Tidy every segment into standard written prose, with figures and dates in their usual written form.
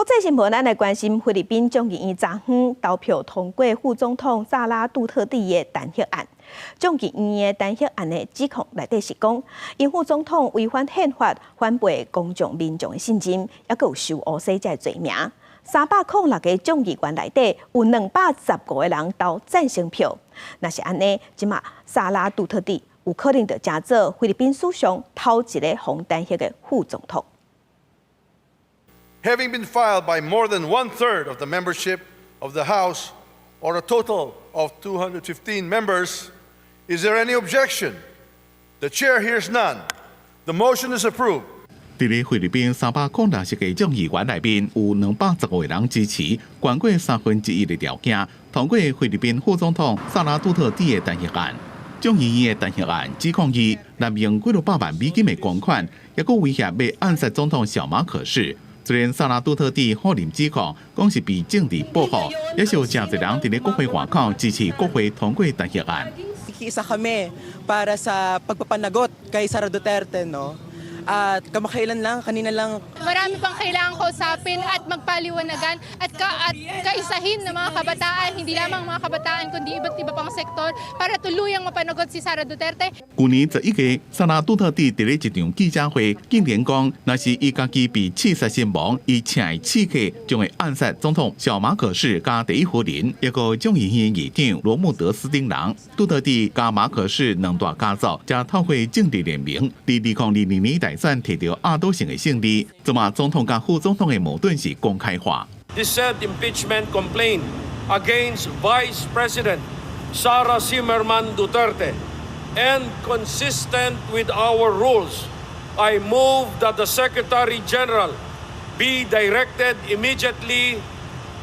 國際新聞，咱來關心菲律賓眾議院昨昏投票通過副總統薩拉杜特蒂的彈劾案。眾議院的彈劾案的指控內底是講，𪜶副總統違反憲法，反背公眾民眾的信任，猶閣有收烏西這个罪名。306個眾議員內底有215個人投贊成票。若是按呢，這馬薩拉杜特蒂有可能就成做菲律賓史上頭一個予彈劾的副總統。 Having been filed by more than one third of the membership of the House, or a total of 215 members, is there any objection? The chair hears none. The motion is approved. 佇咧菲律賓306個眾議員內面，有215個人支持，懸過三分之一的條件，通過菲律賓副總統薩拉杜特蒂的彈劾案。眾議院的彈劾案指控伊濫用幾落百萬美金的公款，猶閣威脅欲暗殺總統小馬可仕。雖然薩拉杜特蒂否認指控，講是被政治報復，也是有誠濟人佇咧國會外口支持國會通過彈劾案。 Isa kami para sa pagpapanagot kay Sara Duterte, no? At kamakailan lang, kanina lang. Marami pang kailangang kausapin at magpaliwanagan at kaisahin ng mga kabataan, hindi lamang mga kabataan kundi iba't iba pang sektor para tuluyang mapanagot si Sara Duterte. 舊年11月，薩拉杜特蒂佇咧一場記者會，竟然講，若是伊家己被刺殺身亡，伊請的刺客將會暗殺總統小馬可仕佮第一夫人，猶閣眾議院議長羅穆德斯等人。杜特蒂佮馬可仕兩大家族，才透過政治聯盟，佇2022年大選摕著壓倒性的勝利。這馬總統佮副總統的矛盾是公開化。 The said impeachment complaint against Vice President Sara Zimmerman Duterte and consistent with our rules, I move that the Secretary General be directed immediately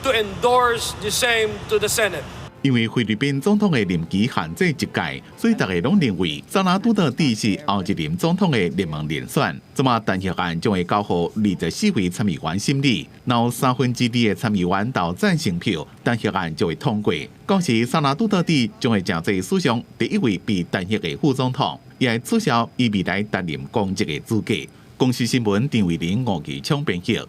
to endorse the same to the Senate. 因為菲律賓總統的任期限制一屆，所以大家攏認為薩拉杜特蒂是後一任總統的熱門人選。這馬彈劾案將會交予24位參議員審理，若有三分之二的參議員投贊成票，彈劾案就會通過。到時薩拉杜特蒂將會成做史上第一位被彈劾的副總統，也會取消伊未來擔任公職的資格。公視新聞陳慧玲、吳其聰編譯。